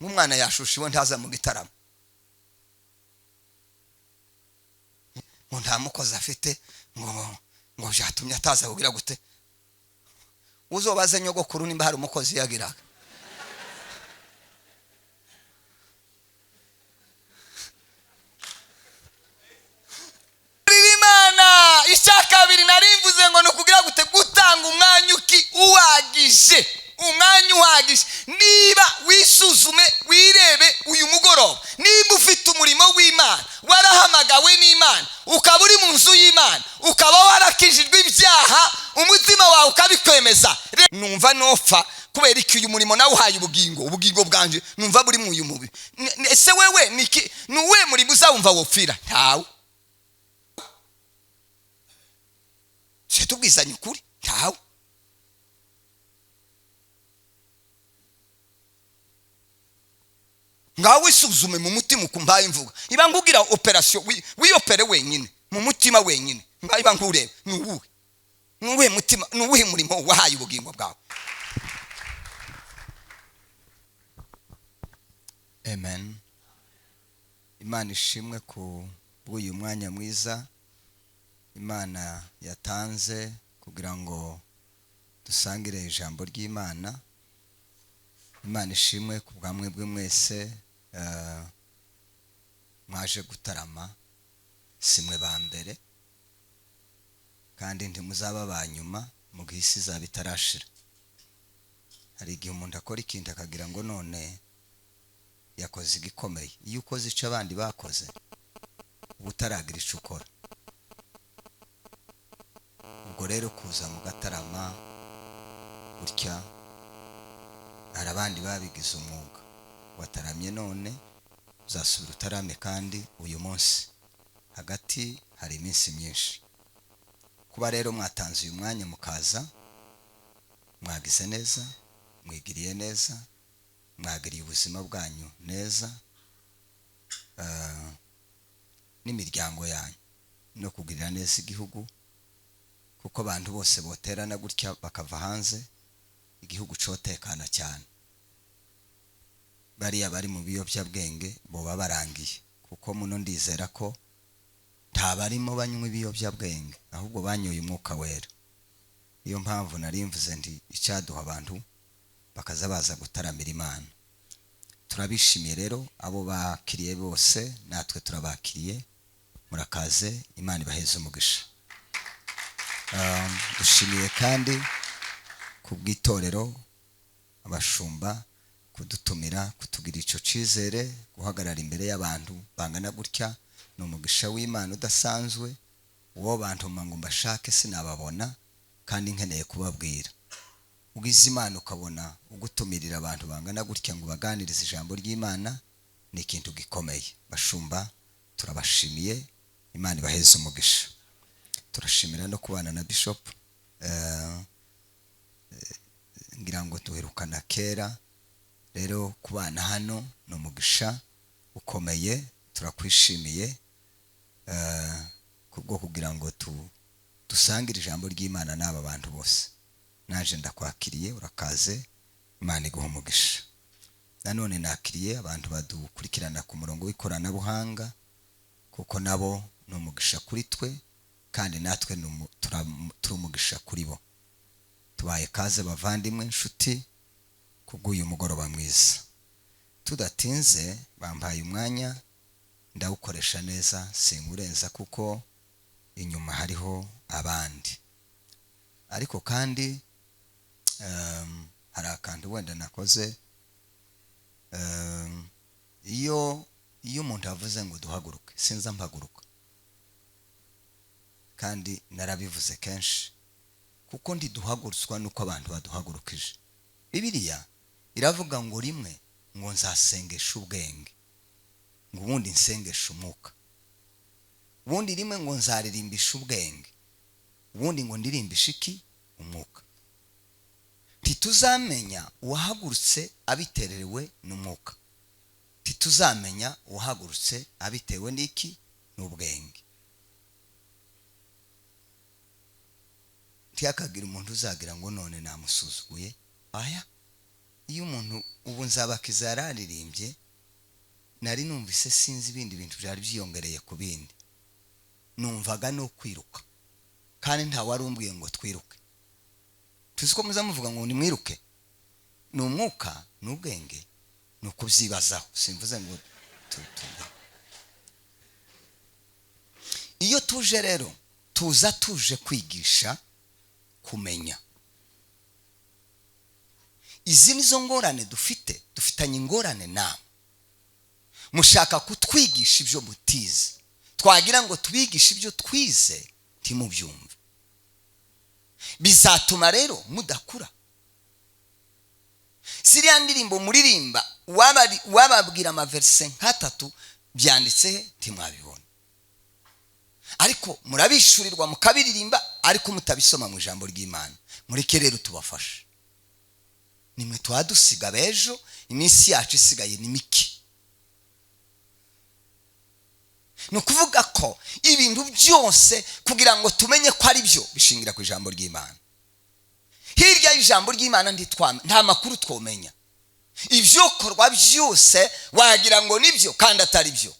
Nk'umwana yashusha iwe ntaza mu gitaramo, ngo nta mukozi afite, ngo byatumye ataza kugira gute. Uzobaze nyogokuru nimba hari umukozi yagiraga. Imana icya kabiri narimvuze ngo ni ukugira gute, gutanga umwanya uki uhagije, umwanya uhagije. Niba wisuzume wirebe uyu mugoroba, niba ufite umurimo w'Imana, warahamagawe n'Imana, ukaba uri mu nzu y'Imana, ukaba warakijijwe ibyaha, umutima wawe ukabikwemeza, numva nopfa kubera iki uyu murimo nawe uhaye ubugingo, ubugingo bwanje numva buri mu uyu mubiri. Ese wewe niki, ni uwe murimo uzawumva wopfira? Ntawe. Tubwizanye ukuri, ntawe. Ngawe isuzume mu mutima ukumva imvuga, iba ngugira operation wiyopere wenyine mu mutima wenyine, ngawe iba ngurebe ni uwuhe, ni uwuhe mutima, ni uwuhe murimo wahaye ubugingo bwawe. Amen. Imana ishimwe ku bw'uyu mwanya mwiza Imana yatanze kugira ngo dusangire ijambo ry'Imana. Imana ishimwe ku bwa mwebwe mwese mwaje gutarama, si mwe ba mbere kandi ntimuzaba ba nyuma mu gihe isi izaba itarashira. Hari igihe umuntu akora ikintu akagira ngo none yakoze igikomeye. Iyo ukoze icyo abandi bakoze uba utaragira icyo ukora. Ubwo rero kuza mu gatarama gutya, hari abandi babigize umwuga, wataramye none uzasubira utarame kandi uyu munsi, hagati hari iminsi myinshi. Kuba rero mwatanze uyu mwanya mukaza, mwagize neza, mwigiriye neza, mwagiriye ubuzima bwanyu neza, n'imiryango yanyu, no kugirira neza igihugu, kuko abantu bose boterana gutya bakava hanze, igihugu cotekana cyane. Bariya bari mu biyobyabwenge boba barangiye, kuko muno ndizera ko nta barimo banywa ibiyobyabwenge, ahubwo banyoye umwuka wera. Niyo mpamvu nari mvuze nti icyaduha abantu bakaza baza gutaramira Imana. Turabishimiye rero abo bakiriye bose, natwe turabakiriye, murakaze, Imana ibaheze umugisha. Dushimiye kandi kubw'itorero abashumba kudutumira, kutugira icyo cyizere, guhagarara imbere y'abantu bangana gutya ni umugisha w'Imana udasanzwe. Uwo bantu ngo mbashake sinababona kandi nkeneye kubabwira. Ugize Imana ukabona ugutumirira abantu bangana gutya ngo baganirize ijambo ry'Imana, ni ikintu gikomeye. Bashumba turabashimiye, Imana ibaheze umugisha. Turashimira no kubana na Bishop, ngira ngo duherukana kera, rero kubana hano ni umugisha ukomeye, turakwishimiye kubwo kugira ngo dusangire ijambo ry'Imana n'aba bantu bose. Naje ndakwakiriye, urakaze, Imana iguhe umugisha. Nanone nakiriye abantu badukurikirana ku murongo w'ikoranabuhanga, kuko nabo ni umugisha kuri twe, kandi natwe turi umugisha kuri bo. Tubaye kaze bavandimwe nshuti kubw'uyu mugoroba mwiza. Tudatinze bampaye umwanya ndawukoresha neza, singurenza kuko inyuma hariho abandi. Ariko kandi hari akantu wenda nakoze. Iyo umuntu avuze ngo duhaguruke, sinza mpaguruka, kandi narabivuze kenshi, kuko ntiduhagurutswa nuko abantu baduhagurukije. Bibiliya iravuga ngo rimwe ngo nzasengesha ubwenge, ngo ubundi nsengesha umwuka, ubundi rimwe ngo nzaririmbisha ubwenge, ubundi ngo ndirimbishe iki? Umwuka. Ntituzamenya uwahagurutse abitererewe n'umwuka, ntituzamenya uwahagurutse abitewe n'iki? N'ubwenge. Ntiyakagira umuntu uzagira ngo none namusuzuguye, aya Iyo umuntu ubu Nzabakiza yararirimbye, nari numvise sinzi ibindi bintu byari byiyongereye ku bindi, numvaga no kwiruka, kandi nta wari umbwiye ngo twiruke. Tuzi ko muza muvuga ngo nimwiruke, ni umwuka, ni ubwenge, ni ukubyibazaho. Simvuze ngo iyo tuje rero tuza tuje kwigisha kumenya. Izi nizo ngorane dufite, dufitanye ingorane namwe. Mushaka kutwigisha ibyo mutize, twagira ngo tubigishe ibyo twize ntimubyumve. Bizatuma rero mudakura. Ziriya ndirimbo muririmba, wababwira amaverse nk'atatu byanditse ntimwabibona, ariko murabishurirwa mukabiririmba, ariko mutabisoma mu ijambo ry'Imana. Mureke rero tubafashe, nimwe twadusiga b'ejo, iminsi yacu isigaye ni mike. Ni ukuvuga ko ibintu byose kugira ngo tumenye ko ari byo bishingira ku ijambo ry'Imana. Hirya y'ijambo ry'Imana nta makuru twomenya. Ibyokorwa byose wagira ngo nibyo kandi atari byo.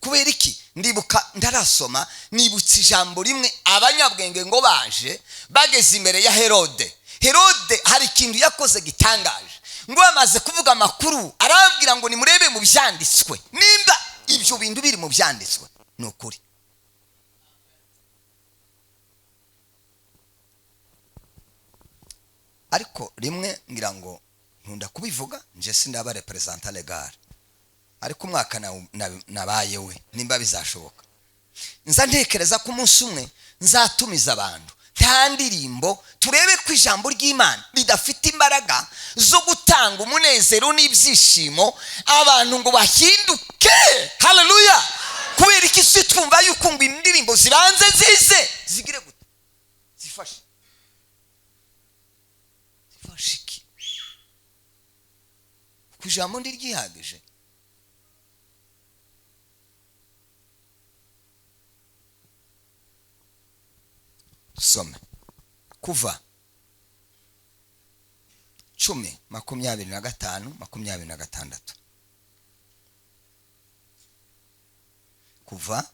Kubera iki? Ndibuka ndarasoma, nibutse ijambo rimwe abanyabwenge ngo baje bageze imbere ya Herode. Herode hari ikintu yakoze gitangaje, ngo bamaze kuvuga amakuru arababwira ngo nimurebe mu byanditswe, nimba ibyo bintu biri mu byanditswe ni ukuri. Ariko rimwe ngira ngo nkunda kubivuga, nje sindaba representant legal, ariko umwaka nabaye we nimba bizashoboka, nza ntekereza ko umunsi umwe nzatumiza abantu nta ndirimbo, turebe ko ijambo ry'Imana ridafite imbaraga zo gutanga umunezero n'ibyishimo abantu ngo bahinduke. Haleluya! Kubera iki si twumva yuko ngo indirimbo zibanze zize zigire gute, zifashe zifashe iki? Ku ijambo ndiryihagije. Some Kuva 10 25 26. Kuva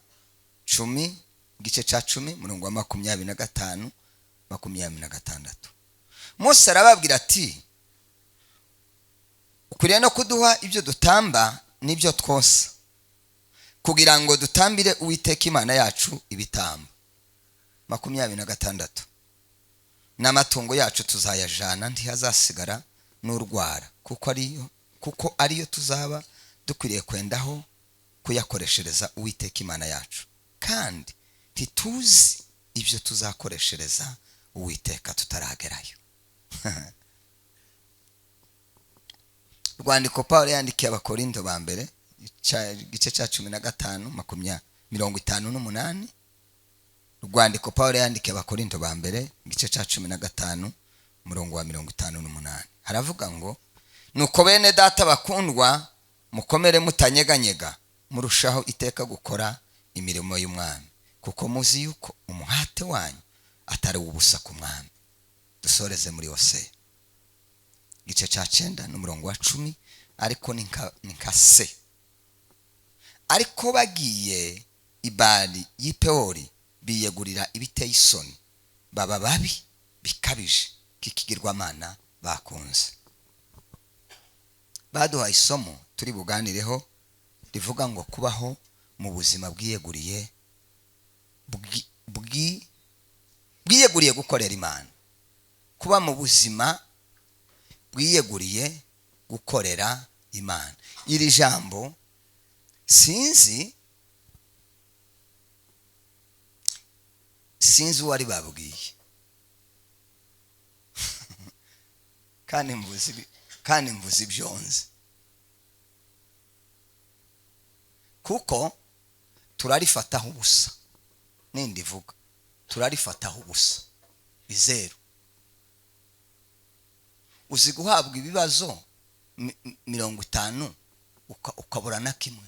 10 igice ca 10 murongo wa 25 26. Mose arababwira ati ukwiriye no kuduha ibyo dutamba n'ibyo twosa, kugira ngo dutambire Uwiteka Imana yacu ibitambo. 26. N'amatungo yacu tuzayajana, ntihazasigara n'urwara, kuko ariyo tuzaba dukwiriye kwendaho kuyakoreshereza Uwiteka Imana yacu, kandi ntituzi ibyo tuzakoreshereza Uwiteka tutaragerayo. Rwandiko Paulo yandikiye Abakorinto ba mbere igice cya 15 58. Rwandiko Paulo yandikiye Abakorinto ba mbere igice cya 15 murongo wa 58, haravuga ngo nuko bene data bakundwa, mukomere mutanyeganyega, murushaho iteka gukora imirimo y'Umwami, kuko muzi yuko umuhate wanyu atari ubusa ku Mwami. Dusoreze muri Hosea igice cya 9 n'umurongo wa 10, ariko ni nka se. Ariko bagiye ibali y'Ipeori biyegurira ibiteye isoni, baba babi bikabije kikigirwamana bakunze. Baduhaye isomo turi buganireho rivuga ngo kubaho mu buzima bwiyeguriye bwiyeguriye gukorera Imana. Kuba mu buzima bwiyeguriye gukorera Imana. Iri jambo sinzi uwari babwiye, kandi mvuze ibyo nzi, kuko turarifataho ubusa. Nindivuga turarifataho ubusa, izeru. Uzi guhabwa ibibazo 50 ukabura na kimwe.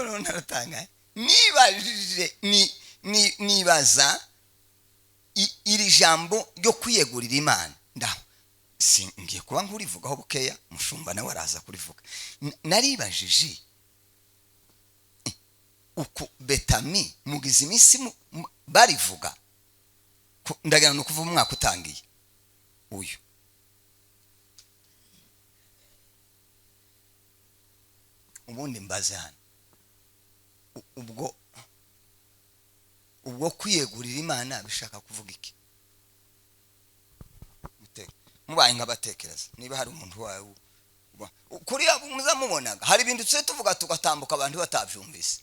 Noneho naratangaye, nibajije nibaza iri jambo ryo kwiyegurira Imana. Ndaho ngiye kuba nkurivugaho bukeya, mushumba nawe araza kurivuga. Naribajije uku betami mugize iminsi barivuga, ndagira ngo kuva umwaka utangiye uyu. Ubundi mbaze hano, ubwo kwiyegurira Imana bishaka kuvuga iki? Mubaye nkabatekereza niba hari umuntu wawe kuriya muzamubonaga, hari ibintu tse tuvuga tugatambuka abantu batabyumvise.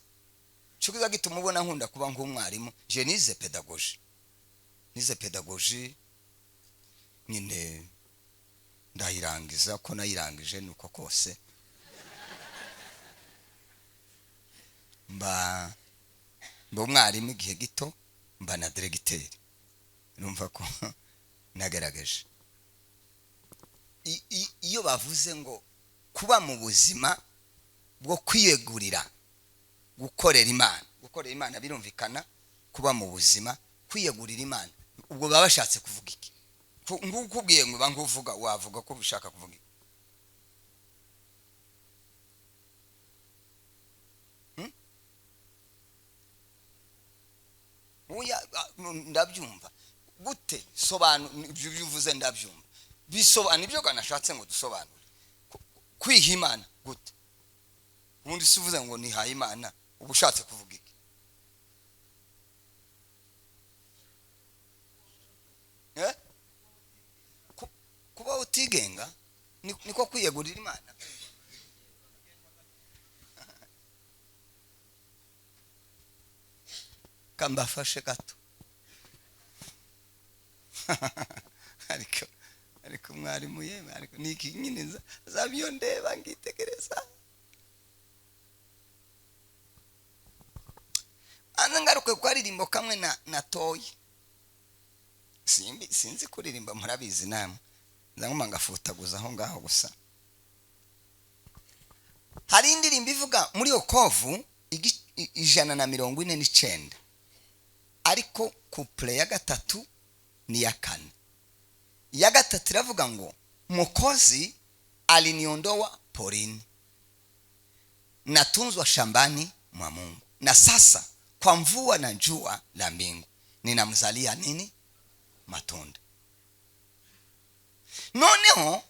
Cyo gituma ubona nkunda kuba nk'umwarimu. Je nize pedagogie, nize pedagogie nyine ndayirangiza, ko nayirangije nuko kose mba umwarimu igihe gito, mba na directeur. Numva ko nagaragaje iyo bavuze ngo kuba mu buzima bwo kwiyegurira gukorera Imana, gukorera Imana birumvikana, kuba mu buzima kwiyegurira Imana, ubwo baba bashatse kuvuga iki? Ngukubwiye ngo banguvuga, wavuga ko bishaka kuvuga iki? Oya, ndabyumva gute? Sobanura ibyo bivuze, ndabyumva bisobanura ibyo kanashatse ngo dusobanure. Kwiha Imana gute? Ubundi si uvuze ngo nihaye Imana, uba ushatse kuvuga iki? Kuba utigenga niko kwiyegurira Imana. Kambafashe gato. Ariko mwarimu yeme, ariko niki nyine zabyo ndeba ngitegereza. Anangaruke kwa ririmbo kamwe na toyi. Simbi sinzi kuririmba, murabizi namwe. Nzanguma ngafutaguza aho ngaho gusa. Hari indirimbo ivuga muri okovu 149, ariko couple ya gatatu ni ya kane. Ya gatatu iravuga ngo Mwokozi aliniondoa porini, natunzwa shambani mwa Mungu, na sasa kwa mvua na jua la mbingu ninamzalia nini? Matunda. Noneho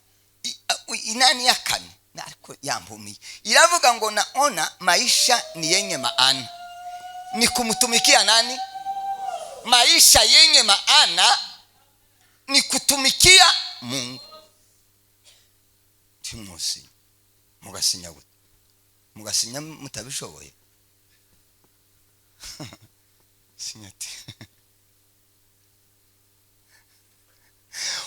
inani ya kane ariko yampumiye iravuga ngo naona maisha ni yenye maana ni kumtumikia nani? Maisha yenye maana ni kutumikia Mungu. Timusi mugasinya gute? Mugasinya mutabishoboye. Sinyati.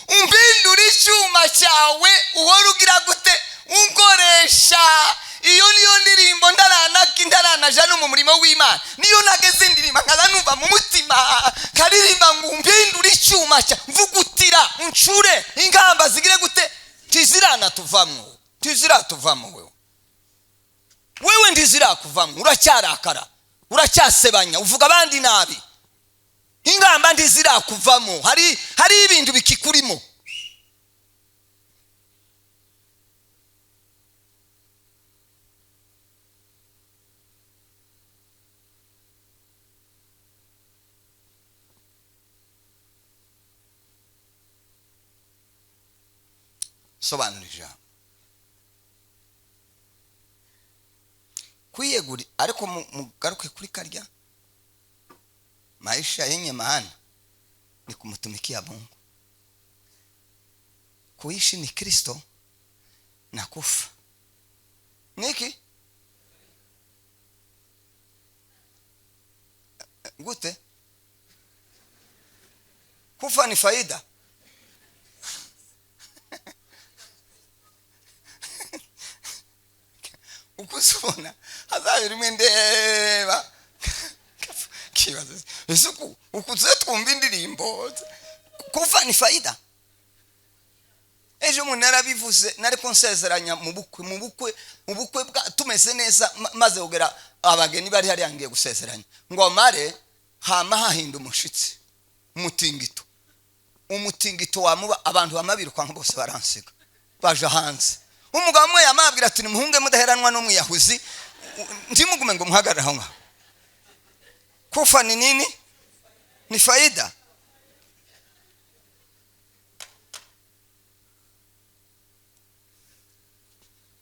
Umpindura icyuma cyawe uhora ugira gute? Unkoresha. Iyo niyo ndirimbo ndaranaki ndaranaja no mu murimo w'Imana. Niyo nageze ndirimba nkaza numva mu mutima karirimba ngo umpindura icyuma cya mvugutira uncure ingamba zigire gute? Tizirana tuvamwo, tiziratuvamwo wewe. Wewe ndizirakuvamwo, uracyarakara, uracyasebanya, uvuga abandi nabi. Ingamba ndizirakuvamo, hari ibintu bikikurimo. Sobanura ijambo kwiyeguri, ariko mugaruke kuri karya maisha yenye maana ni kumtumikia Mungu. Kuishi ni Kristo na kufa niki gute? Kufa ni faida. Ukusubona hazabira imwe ndeba kibazo isuku ukuze twumva indirimbo. Kufa ni faida. Ejo umuntu yarabivuze, nari kunsezeranya mu bukwe tumeze neza, maze kugera abageni bari hariya ngiye gusezeranya ngo mare hama hahinda umushitsi umutingito wamuba, abantu bamabirukanka bose baransiga baje hanze. Umugabo umwe yamabwira ati nimuhunge mudaheranwa n'umwiyahuzi, ntimugume ngo muhagarare aho ngaho. Kufa ni nini? Ni faida.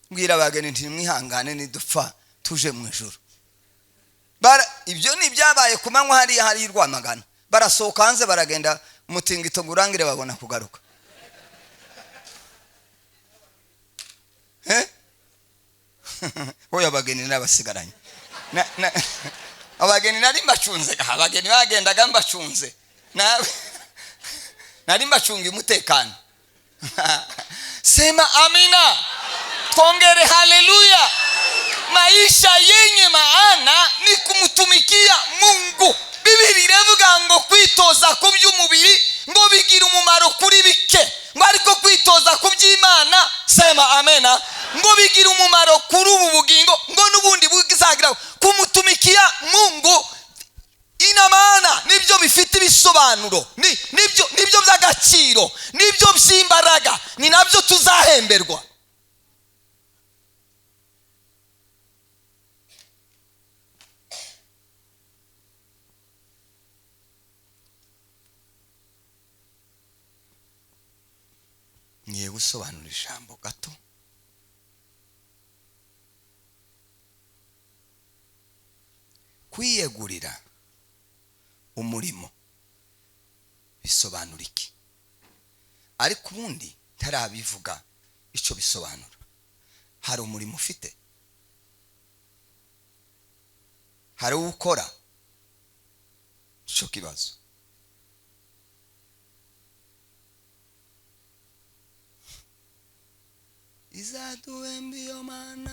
Mbwira abageni nti mwihangane nidupfa tuje mu ijuru. Ibyo ni ibyabaye ku manywa hariya hari Rwamagana. Barasohoka hanze baragenda, umutingito ngo urangire babona kugaruka. Oya abageni n'abasigaranye. Abageni nari mbacunze, abageni bagendaga mbacunze. Nari mbacunga umutekano. Sema amina. Twongere haleluya. Maisha yenye maana ni kumtumikia Mungu. Bibiri iravuga ngo kwitoza ku by'umubiri ngo bigira umumaro kuri bike, ngo ariko kwitoza ku by'Imana, sema amena, ngo bigira umumaro kuri ubu bugingo ngo n'ubundi buzagira. Kumutumikia Mungu ina maana, nibyo bifite ibisobanuro, nibyo by'agaciro, nibyo by'imbaraga, ni nabyo tuzahemberwa. Ngiye gusobanura ijambo gato. Kwiyegurira umurimo bisobanura iki? Ariko ubundi ntarabivuga icyo bisobanura. Hari umurimo ufite, hari ukora, icyo kibazo. Izaduhemba iyo mana,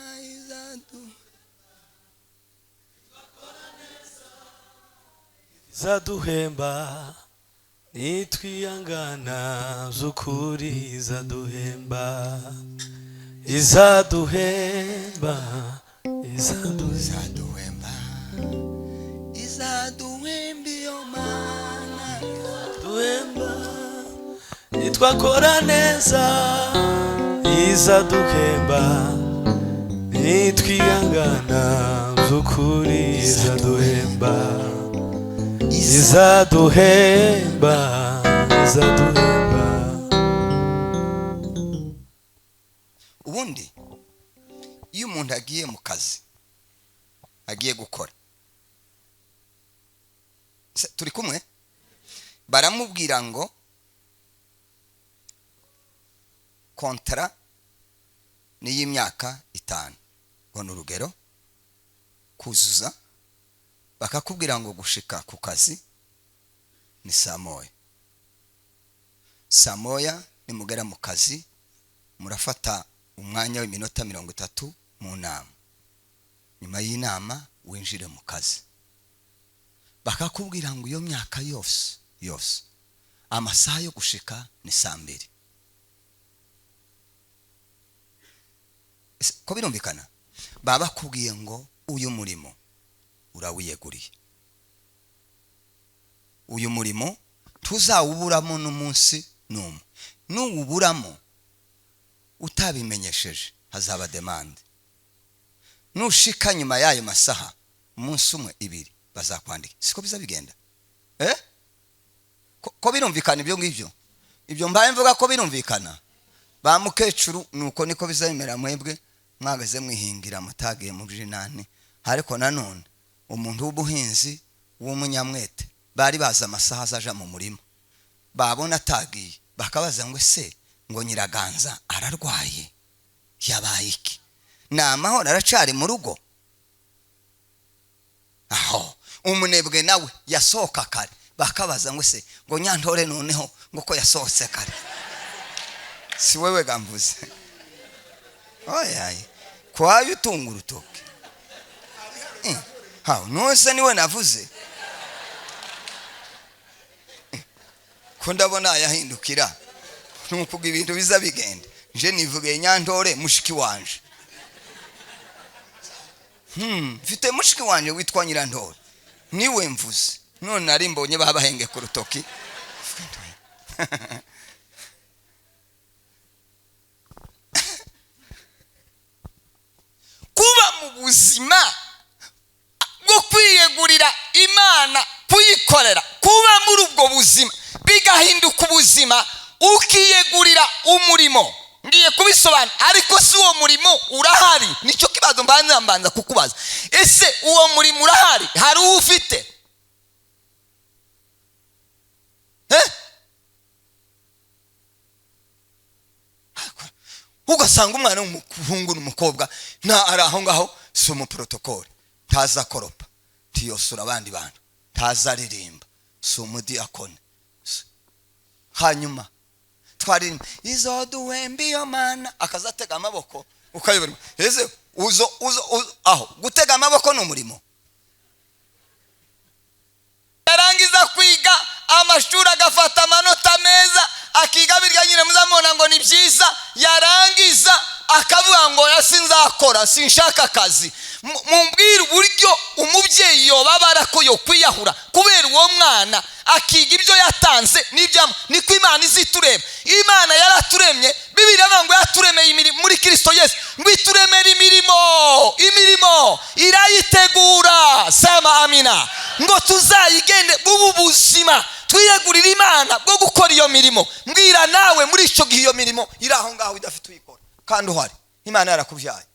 izaduhemba nitwiyangana z'ukuri, izaduhemba, izaduhemba, izaduhemba, izaduhemba iyo mana, izaduhemba nitwakora neza, izaduhemba nitwiyangana z'ukuri, izaduhemba, izaduhemba, izaduhemba. Ubundi iyo umuntu agiye mu kazi agiye gukora, turi kumwe, baramubwira ngo kontara ni y'imyaka 5, ngo ni urugero kuzuza, bakakubwira ngo gushika ku kazi ni saa moya. Saa moya nimugera mu kazi murafata umwanya w'iminota 30 mu nama. Nyuma y'inama winjire mu kazi. Bakakubwira ngo iyo myaka yose yose amasaha yo gushika ni saa 2. Ko birumvikana? Baba bakubwiye ngo uyu murimo urawiyeguriye, uyu murimo tuzawuburamo n'umunsi n'umwe. Nuwuburamo utabimenyesheje hazaba demande. Nushika nyuma y'ayo masaha umunsi umwe 2 bazakwandika. Siko bizabigenda? Ko birumvikana ibyo ngibyo? Ibyo mbaye mvuga ko birumvikana. Ba mukecuru nuko niko bizabimera mwebwe mwagaze mwihingira mutagiye mu by'inani. Ariko nanone umuntu w'ubuhinzi w'umunyamwete bari baza amasaha azaja mu murima, babona atagiye bakabaza ngo se ngo Nyiraganza ararwaye, yabaye iki? Ni amahoro, aracari mu rugo? Aho umunebwe nawe yasohoka kare, bakabaza ngo se ngo Nyantore noneho ngo ko yasohotse kare. Si wewe gamvuze. Oyaye kwayo utunga urutoke. Ha, nose niwe navuze. Ko ndabona yahindukira. Nukuga ibintu biza bigenda. Nje nivuge Nyantore mushiki wanje. Mfite mushiki wanje witwa Nyirantore. Niwe mvuze. None nari mbonye babahenge ku rutoki. Kuba mu buzima bwo kwiyegurira Imana, kuyikorera, kuba muri ubwo buzima bigahinduka ubuzima, ukiyegurira umurimo. Ngiye kubisobanura, ariko si uwo murimo urahari? Nicyo kibazo mbanza kukubaza. Ese uwo murimo urahari? Hari uwo ufite? Ugasanga umwana w'umuhungu n'umukobwa nta ari aho ngaho, si umuprotokole, ntaza koropa, ntiyosura abandi bantu, ntaza aririmba, si umudiyakoni. Hanyuma twaririmba izo duhemba iyo mana, akazatega amaboko ukayoberwa. Ese uzo aho gutega amaboko ni umurimo? Yarangiza kwiga amashuri agafata amanota meza, akiga birya nyine muzamubona ngo ni byiza, yarangiza akavuga ngo sinzakora, sinshaka akazi. Mumbwire uburyo umubyeyi yobabara ko yo kwiyahura kubera uwo mwana akiga ibyo yatanze n'ibyamo. Niko Imana izitureba. Imana yaraturemye, Bibiliya ivuga ngo yaturemeye imirimo muri Kristo Yesu, ngo ituremere imirimo irayitegura. Sema amina. Ngo tuzayigende bubu buzima twiyegurira Imana bwo gukora iyo mirimo. Mbwira nawe muri icyo gihe iyo mirimo iri aho ngaho idafite uyikora kandi uhari, Imana yarakubyaye.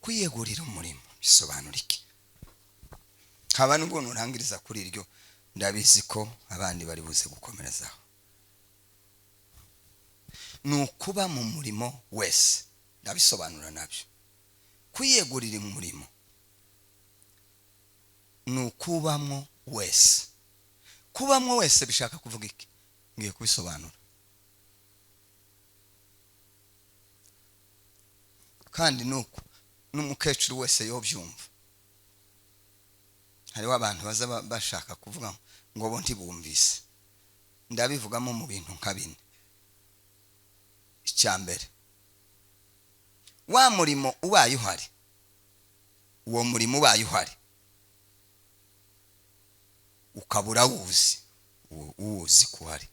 Kwiyegurira umurimo bisobanura iki? Haba nubwo nurangiriza kuri iryo, ndabizi ko abandi bari buze gukomerezaho. Ni ukuba mu murimo wese, ndabisobanura nabyo. Kwiyegurira umurimo ni ukubamwo wese. Kubamwo wese bishaka kuvuga iki? Ngiye kubisobanura. Kandi nuko n'umukecuru wese yobyumva. Hariho abantu baza bashaka kuvuga ngo bo ntibumvise. Ndabivugamo mu bintu nka bine. Icya mbere, wa murimo ubaye uhari, uwo murimo ubaye uhari ukabura uwuzi ko uhari,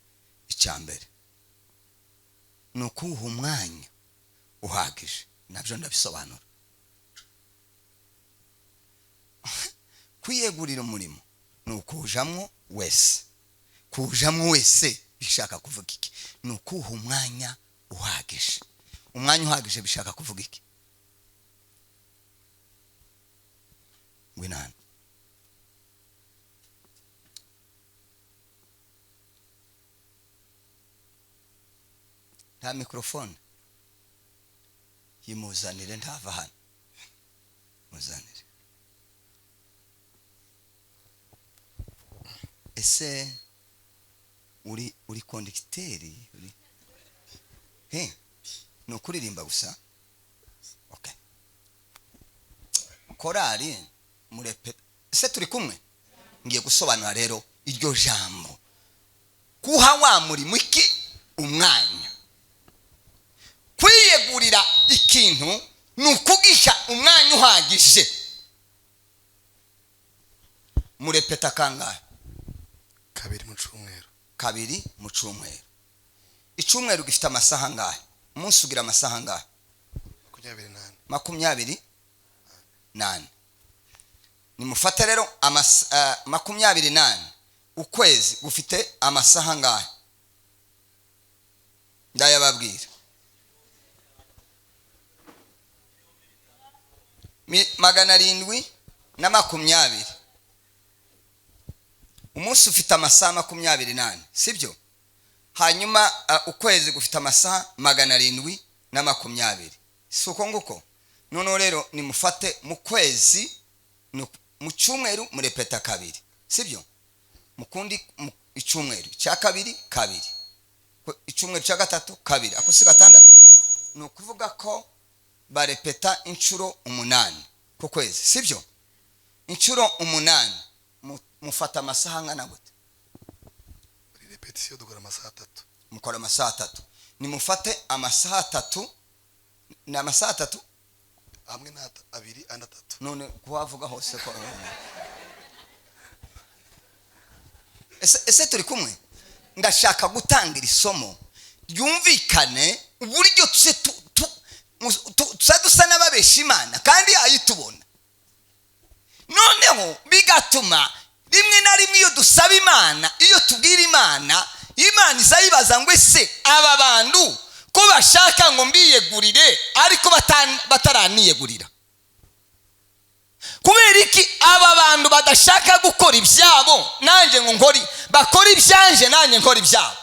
icya mbere ni ukuwuha umwanya uhagije. Nabyo ndabisobanura. Kwiyegurira umurimo ni ukujamwo wese. Kujamwo wese bishaka kuvuga iki? Ni ukuwuha umwanya uhagije. Umwanya uhagije bishaka kuvuga iki? Ngwino hano. Nta mikrofone yimuzanire, ntava hano, muzanire. Ese uri kondikiteri? Uri he? Ni ukuririmba gusa? Okay. Korari murepe. Ese turi kumwe? Ngiye gusobanura rero iryo jambo. Kuha wa murimo iki? Umwanya. Kwiyegurira ikintu ni ukugisha umwanya uhagije. Murepeta kangahe? Kabiri mu cyumweru. Kabiri mu cyumweru. Icyumweru gifite amasaha angahe? Umunsi ugira amasaha angahe? 24. 24. Nimufate rero 24. Ukwezi gufite amasaha angahe? Ndayababwira. 720. Umunsi ufite amasaha 24, sibyo? Hanyuma ukwezi gufite amasaha 720. Si uko nguko? Noneho rero nimufate mu kwezi, mu cyumweru murepeta kabiri, sibyo? Mukundi icyumweru cya kabiri kabiri. Icyumweru cya gatatu kabiri, ako si gatandatu. Ni ukuvuga ko barepeta inshuro 8 ku kwezi, sibyo? Inshuro 8 mufata amasaha angana gute? Muri repetition dukora amasaha 3. Mukora amasaha 3. Nimufate amasaha 3, ni amasaha 3 hamwe na 2 andi 3. None kuhavuga hose ko ese turi kumwe? Ndashaka gutangira isomo ryumvikane uburyo tusa dusa n'ababesha Imana kandi yayitubona. Noneho bigatuma rimwe na rimwe iyo dusaba Imana, iyo tubwira Imana, Imana izayibaza ngo ese aba bantu ko bashaka ngo mbiyegurire ariko bataraniyegurira, kubera iki aba bantu badashaka gukora ibyabo nanjye ngo nkori, bakora ibyanje nanjye nkora ibyabo?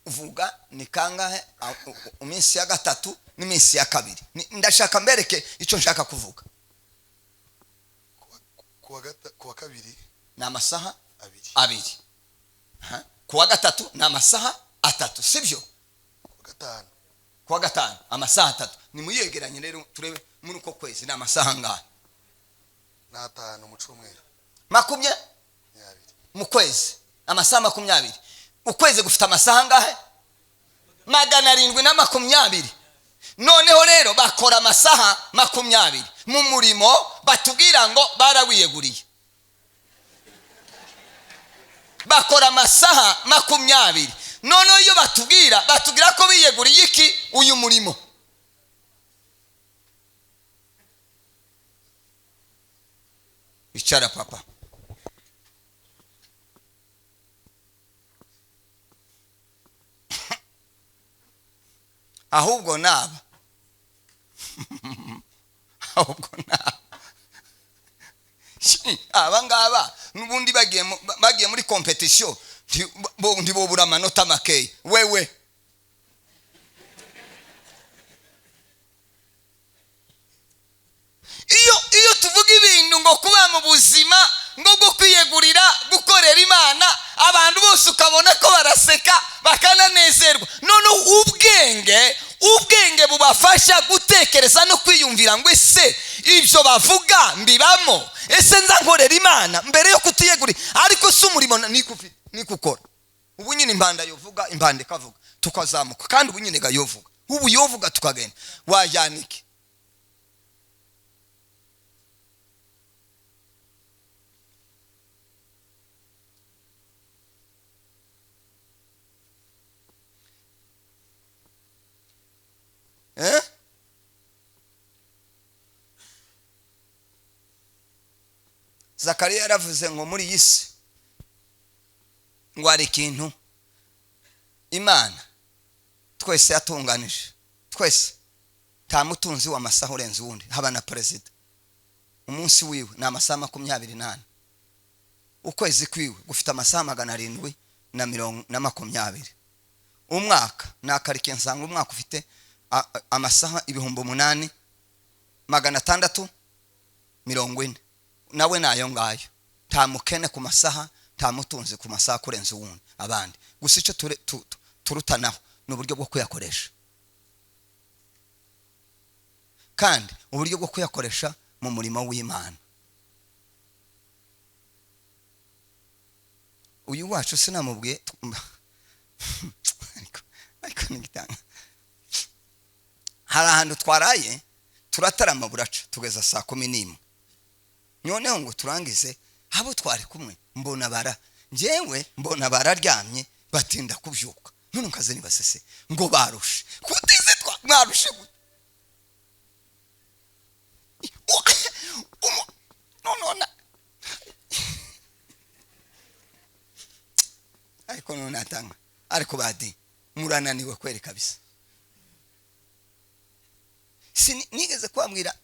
Uvuga ni kangahe iminsi ya gatatu n'iminsi ya kabiri? Ndashaka mbereke icyo nshaka kuvuga. Kuwa kabiri ni amasaha 2. Kuwa gatatu ni amasaha 3, sibyo? Kuwa gatanu amasaha 3. Nimuyegeranye rero turebe muri uko kwezi ni amasaha angahe? Ni 5 mu cyumweru. 20 mu kwezi, amasaha 20. Ukwezi gufite amasaha angahe? 720. Noneho rero bakora amasaha 20 mu murimo batubwira ngo barawiyeguriye. Bakora amasaha 20. Noneho iyo batubwira ko biyeguriye iki? Uyu murimo. Icara papa. Ahubwo naba ahubwo naba aba ngaba nubundi bagiye muri competition ntibobura amanota makeya. Wewe iyo tuvuga ibintu ngo kuba mu buzima ngo bwo kwiyegurira gukorera Imana, abantu bose ukabona ko baraseka bakananezerwa. None ubwenge bubafasha gutekereza no kwiyumvira ngo ese ibyo bavuga mbibamo, ese nza nkorera Imana mbere yo kutiyegurira? Ariko si umurimo nikukora. Ubu nyine impanda yovuga, impanda ikavuga, tukazamuka. Kandi ubu nyine gayovuga, ubu yovuga tukagenda. Wajyanike Zakariya yaravuze ngo muri iyi si ngo hari ikintu Imana twese yatunganije, twese nta mutunzi w'amasaha urenze uwundi, haba na perezida. Umunsi wiwe ni amasaha 24, ukwezi kwiwe gufite amasaha 720, umwaka nakarike nsanga umwaka ufite amasaha 8640, nawe nayo ngayo. Nta mukene ku masaha, nta mutunzi ku masaha kurenza uwundi abandi. Gusa icyo turutanaho ni uburyo bwo kuyakoresha, kandi uburyo bwo kuyakoresha mu murimo w'Imana. Uyu wacu sinamubwiye ariko nigitanga. Hari ahantu twaraye turatarama buraca tugeza saa 11. Noneho ngo turangize abo twari kumwe mbona bara njyewe mbona bararyamye batinda kubyuka. None nkaze nibasese ngo barushe. Kutize mwarushe gute? No. Ariko none atanga. Ariko badi murananiwe kweri kabisa. Sinigeze kwambwira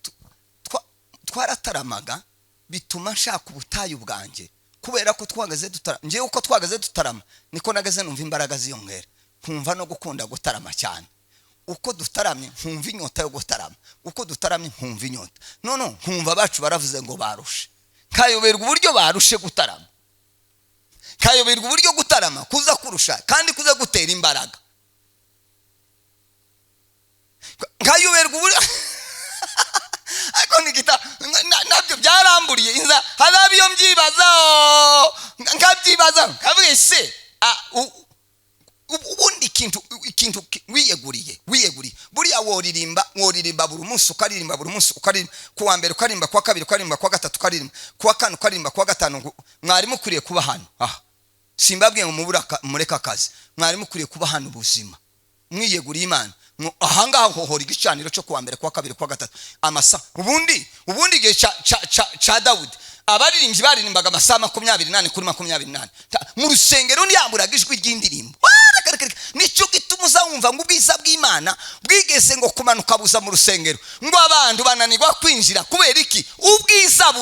twarataramaga bituma nshaka ubutayu bwanjye, kubera ko twagaze dutarama. Njewe uko twagaze dutarama niko nagaze numva imbaraga ziyongera, nkumva no gukunda gutarama cyane. Uko dutaramye nkumva inyota yo gutarama, uko dutaramye nkumva inyota. None nkumva abacu baravuze ngo barushe, nkayoberwa uburyo barushe gutarama. Nkayoberwa uburyo gutarama kuza kurusha kandi kuza gutera imbaraga. Nkayoberwa uburyo ariko nigita nabyo byaramburiye inza hazaba iyo mbyibaza, nkabyibaza nkavuga ese ubundi ikintu wiyeguriye buriya woririmba buri munsi, ukaririmba buri munsi, ukaririmba kuwa mbere, ukaririmba kuwa kabiri, ukaririmba kuwa gatatu, ukaririmba kuwa kane, ukaririmba kuwa gatanu. Mwari mukwiriye kuba hano. Simbabwiye ngo mureke akazi, mwari mukwiriye kuba hano ubuzima mwiyeguriye Imana. Ahangaha hohora igicaniro cyo kuwa mbere, kuwa kabiri, kuwa gatatu, amasa. Ubundi igihe cha Dawudi abaririmbyi baririmbaga amasaha 28 kuri 28 mu rusengero, ntiyamburaga ijwi ry'indirimbo. Nicyo gituma uzawumva ngo ubwiza bw'Imana bwigeze ngo kumanuka buza mu rusengero, ngo abantu bananirwa kwinjira. Kubera iki? Ubwiza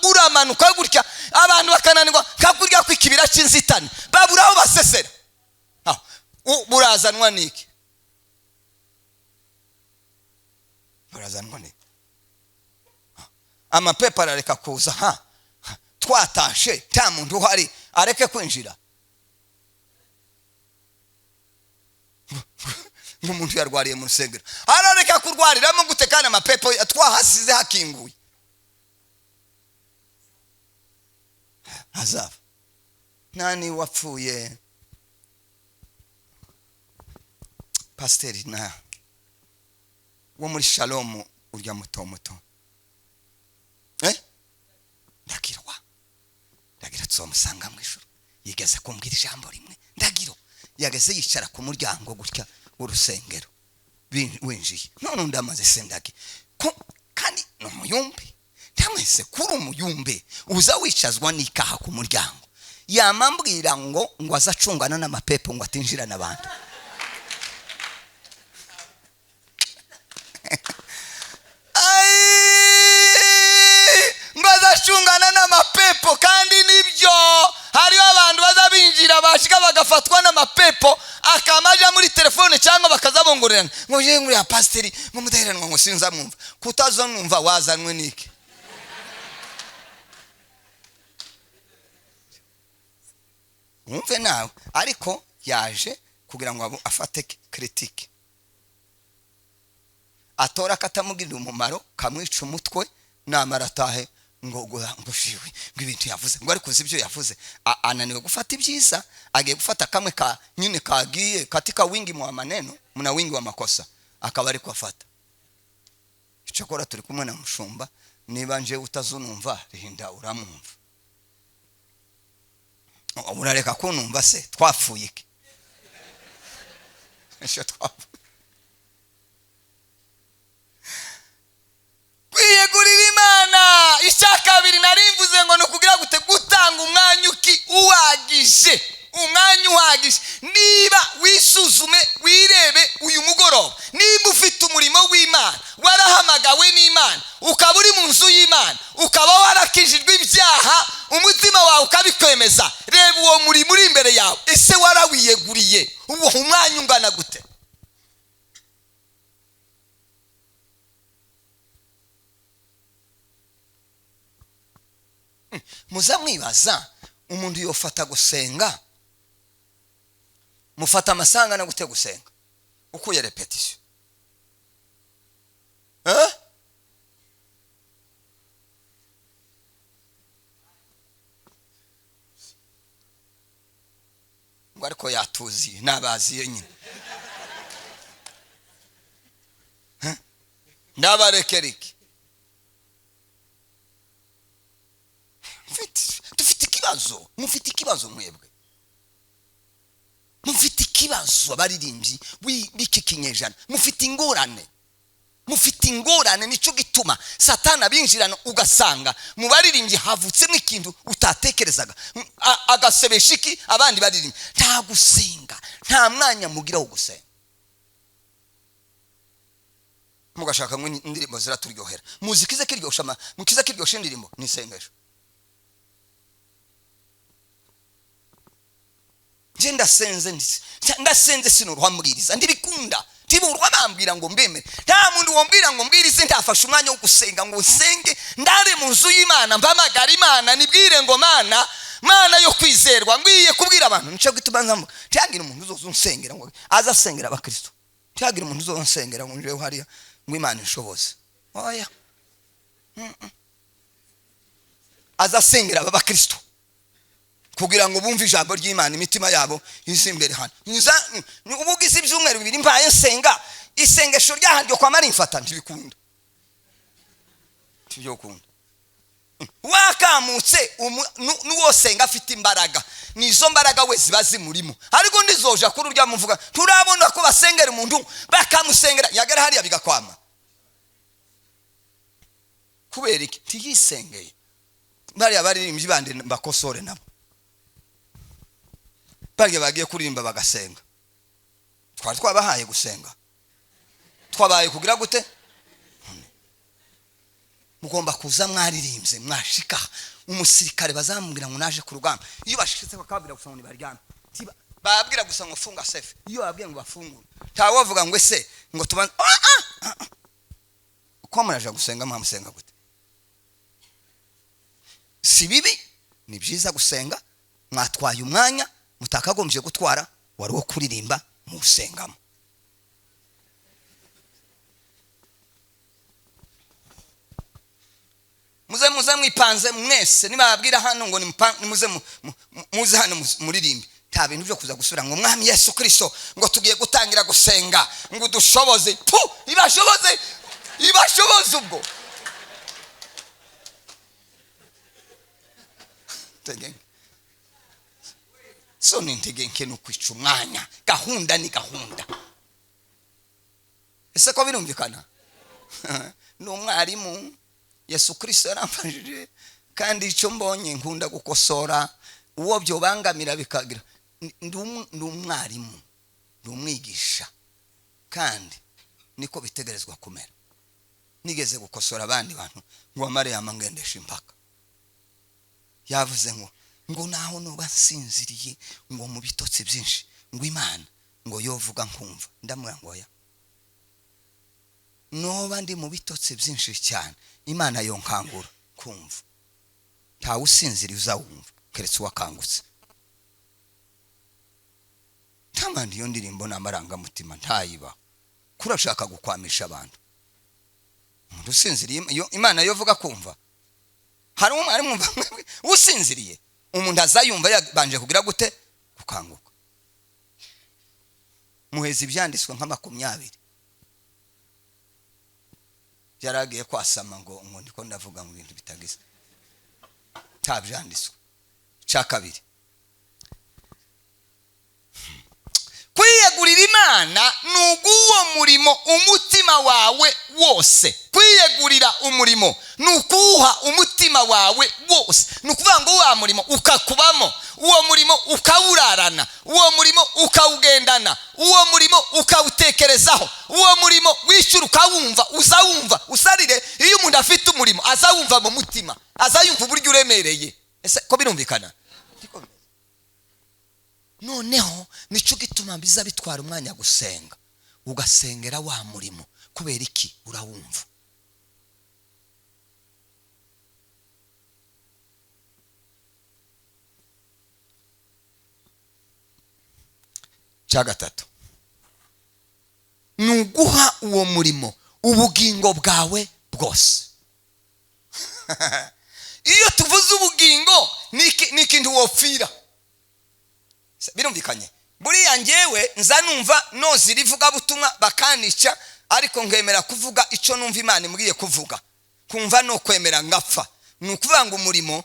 buramanuka gutya, abantu bakananirwa kakurya kwikibira cy'inzitane, babura aho basesera. Burazanwa niki? Burazanwa niki? Amapepa arareka kuza, twatashe nta muntu uhari, areke kwinjira. Nk'umuntu yarwariye mu rusengero arareka kurwariramo gute kandi amapepo twahasize hakinguye? Azava nani wapfuye pasiteri na wo muri Shalom urya muto muto, ndagirwa ndagira tuzomusanga mu ijuru. Yigeze kumbwira ijambo rimwe, ndagiro yageze yicara ku muryango gutya w'urusengero winjiye, none undi amaze sendagi kandi ni umuyumbe, ndamwese kuri umuyumbe uza wicazwa n'ikaha ku muryango. Yamambwira ngo azacungana n'amapepo ngo atinjirana abantu. Ngo azacungana n'amapepo, kandi nibyo hariho abantu bazabinjira bashika bagafatwa n'amapepo, akamaja muri telefone cyangwa bakazabongorerana ngo je nguri ya pasiteri ngo mudaheranwa ngo sinzamwumva. Kutazamwumva wazanwe niki? Wumve nawe. Ariko yaje kugira ngo afate critique, atora katamugirira umumaro, kamwica umutwe, namara atahe ngo shiwe ngo ibintu yavuze, ngo ariko ibyo yavuze ananiwe gufata ibyiza, agiye gufata kamwe ka nyine kagiye katika wingi mwa maneno mna wingi wa makosa, akaba ariko afata. Icyakora turi kumwe na mushumba, niba nje utazunumva rihinda uramwumva, urareka kunumva se twapfuye iki? Icyo twapfuye kwiyegurira Imana. Icya kabiri narimvuze ngo nukugira gute? Gutanga umwanya uhagije, umwanya uhagije. Niba wisuzume wirebe uyu mugoroba, niba ufite umurimo w'Imana, warahamagawe n'Imana, ukaba uri mu nzu y'Imana, ukaba warakijijwe ibyaha, umutima wawe ukabikwemeza, reba uwo murimo uri imbere yawe, ese warawiyeguriye? Uwo umwanya ungana gute? Muzamwibaza umuntu yofata gusenga, mufata amasanga na gute gusenga ukuye repetition? Ngo ariko yatuziye nabaziye nyine, ndabarekerike. Dufite ikibazo, mufite ikibazo mwebwe, mufite ikibazo abaririmbyi b'iki kinyejana, mufite ingorane, mufite ingorane. Nicyo gituma Satani abinjirana, ugasanga mu baririmbyi havutsemo ikintu utatekerezaga, agasebesha iki abandi baririmbyi. Nta gusenga, nta mwanya mugira wo gusenga, mugashaka ngo indirimbo ziraturyohera. Muzi kize kiryosha, mukize kiryosha indirimbo ni isengesho. Nje ndasenze sinuruha mbwiriza, ndibikunda tiburwa bambwira ngo mbemere. Nta muntu wombwira ngo mbwirize ntafashe umwanya wo gusenga ngo nsenge, ndare mu nzu y'Imana, mpamagara Imana nibwire ngo Mana Mana yo kwizerwa, ngwiye kubwira abantu. Nico gituma nzamuka, ntiyagira umuntu uzoza unsengera ngo aza asengera abakristo, ntiyagira umuntu uzoza unsengera ngo njewe hariya ngo Imana inshoboze. Oya, aza asengera aba bakristo kugira ngo bumve ijambo ry'Imana, imitima yabo ize imbere hano. Ubu ugize ibyumweru 2 mbaye nsenga, isengesho ryaharyo kwa marimfata ntibikunda, ntibyokunda. Wakamutse n'uwosenga afite imbaraga, nizo mbaraga we ziba zimurimo, ariko ndizoja kuri urya muvuga. Turabona ko basengera umuntu bakamusengera, yagera hariya bigakwama. Kubera iki? Ntiyisengeye. Bariya baririmbyi bandi bakosore nabo, bariya bagiye kuririmba bagasenga, twari twabahaye gusenga, twabaye kugira gute? Mugomba kuza mwaririmbye, mwashika umusirikare bazamubwira ngo naje ku rugamba. Iyo bashitse bakababwira gusa ngo nibaryame, bababwira gusa ngo funga sefe. Iyo bababwiye ngo bafungure, ntawavuga ngo ese ngo tubanze uko muraje gusenga, mwamusenga gute? Si bibi, ni byiza gusenga. Mwatwaye umwanya mutakagombye gutwara, wari wo kuririmba musengamo. Muze muze mwipanze mwese, nibababwira hano ngo nimuze muze hano muririmbe, nta bintu byo kuza gusubira ngo Mwami Yesu Kristo ngo tugiye gutangira gusenga ngo dushoboze. Pu, ibashoboze, ibashoboze ubwo. Tegenge. So ni intege no kwica umwanya, gahunda ni gahunda. Ese ko birumvikana? Ni umwarimu Yesu Kristo yaramfashije, kandi icyo mbonye nkunda gukosora uwo byobangamira bikagira. Ndi umwarimu, ndi umwigisha, kandi niko bitegerezwa kumera. Nigeze gukosora abandi bantu ngo amare yamangendesha impaka. Yavuze ngo naho nuba nsinziriye ngo mu bitotsi byinshi ngo Imana ngo yovuga nkumva. Ndamubwira ngo oya, noba ndi mu bitotsi byinshi cyane Imana yonkangura kumva. Ntawe usinziriye uzawumva keretse uwakangutse. Ntamandi iyo ndirimbo n'amarangamutima ntayiba, kurashaka gukwamisha abantu. Umuntu usinziriye Imana yovuga kumva. Hari umwarimu usinziriye, umuntu azayumva yabanje kugira gute? Gukanguka. Muheza ibyanditswe nka 20 byaragiye kwasama ngo ndiko ndavuga mu bintu bitagize ntabyanditswe. Cya kabiri, kwiyegurira Imana ni uguwo murimo umutima wawe wose. Kwiyegurira umurimo ni ukuwuha umutima wawe wose. Ni ukuvuga ngo wa murimo ukakubamo, uwo murimo ukawurarana, uwo murimo ukawugendana, uwo murimo ukawutekerezaho, uwo murimo wishyura ukawumva, uzawumva usarire. Iyo umuntu afite umurimo azawumva mu mutima, azayumva uburyo uremereye. Ese ko birumvikana? Noneho nico gituma biza bitwara umwanya gusenga, ugasengera wa murimo. Kubera iki? Urawumva. Cya gatatu, ni uguha uwo murimo ubugingo bwawe bwose. Iyo tuvuze ubugingo ni ikintu wopfira. Birumvikanye? Buriya njyewe nza numva nozi rivuga butumwa bakanica, ariko nkemera kuvuga icyo numva Imana imbwiye kuvuga, kumva no kwemera ngapfa. Ni ukuvuga ngo umurimo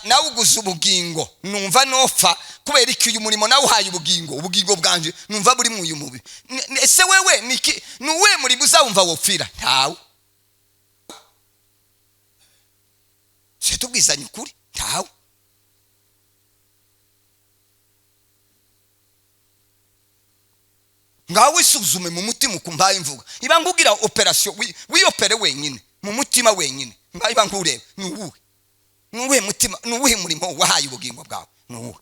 nawuguze ubugingo, numva nopfa kubera iki? Uyu murimo nawuhaye ubugingo, ubugingo bwanje numva buri mu uyu mubi. Ese wewe ni uwe murimo uzawumva wopfira? Ntawe. Se tubwizanye ukuri, ntawe. Ngawe isuzume mu mutima ukumva imvuga. Iba ngugira operation wiyopere wenyine mu mutima wenyine. Ngawe iba ngureba ni uwuhe? Ni uwuhe mutima? Ni uwuhe murimo wahaye ubugingo bwawe? Ni uwuhe?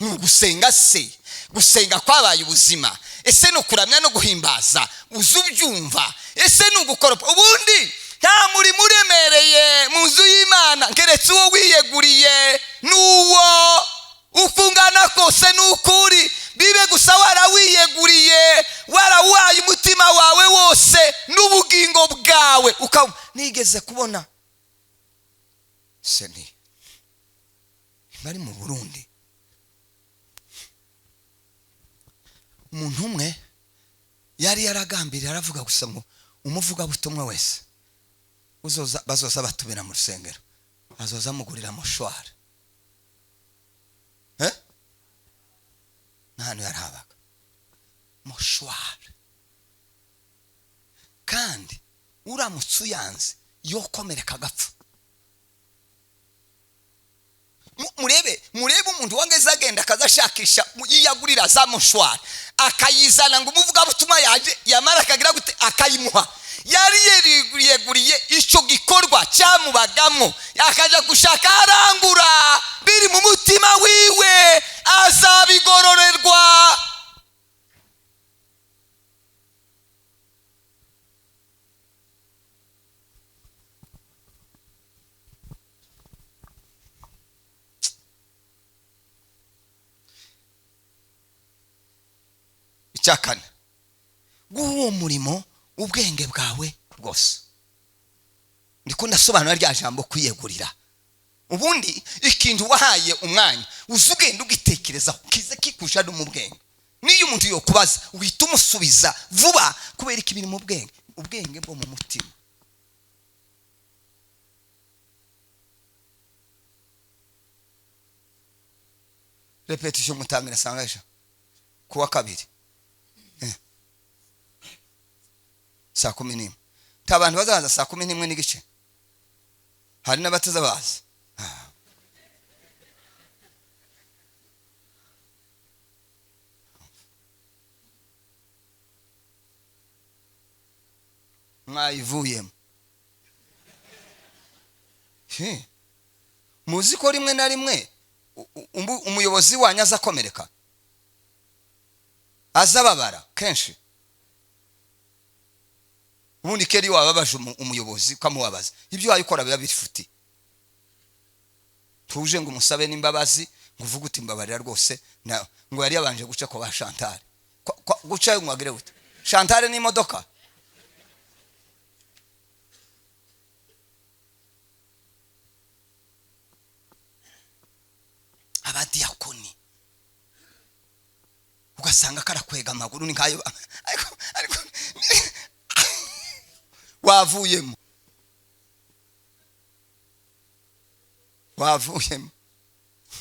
Ni ugusenga se? Gusenga kwabaye ubuzima. Ese ni ukuramya no guhimbaza? Uzubyumva? Ese ni ugukoropa? Ubundi Nta murimo uremereye mu nzu y'Imana keretse uwo wiyeguriye, n'uwo uko ungana kose n'ukuri, bibe gusa warawiyeguriye, warawuhaye umutima wawe wose n'ubugingo bwawe. Nigeze kubona seni bari mu Burundi, umuntu umwe yari yaragambiriye aravuga gusa ngo umuvugabutumwa wese bazoza batubera mu rusengero azoza amugurira mushwara. Nta yarahabaga mushwara, kandi uramutse uyanze yokomereka agapfa. Murebe umuntu wangeze agenda akazashakisha yiyagurira za mushwara akayizana ngo umuvugabutumwa yaje, yamara akagira gute akayimuha. Yari yeguriye icyo gikorwa cyamubagamo, akaja gushaka arangura biri mu mutima wiwe, azabigororerwa. Icyakane, guha uwo murimo ubwenge bwawe bwose. Ndiko ndasobanura rya jambo kwiyegurira. Ubundi ikintu wahaye umwanya uzugenda ugitekereza kize kikusha no mu bwenge. Niyo umuntu yokubaza uhita umusubiza vuba kubera ikibiri mu bwenge, ubwenge bwo mu mutima. Repetition mutangira sangaje kuwa kabiri 11:00. Abantu bazaza 11:15. Hari n'abataza baza. Mwayivuyemo. Muzi ko rimwe na rimwe umuyobozi wanyu azakomereka, azababara kenshi. Ubundi keri wababaje umuyobozi ukamubabaza, ibyo wayikora biba bifuti. Tuje ngo umusabe n'imbabazi, ngo uvuge uti mbabarira rwose, ngo yari yabanje guca kwa ba Chantal. Guca ngo agire gute? Chantal ni imodoka. Abadiyakoni ugasanga karakwega amaguru ni nkayo, ariko wavuyemo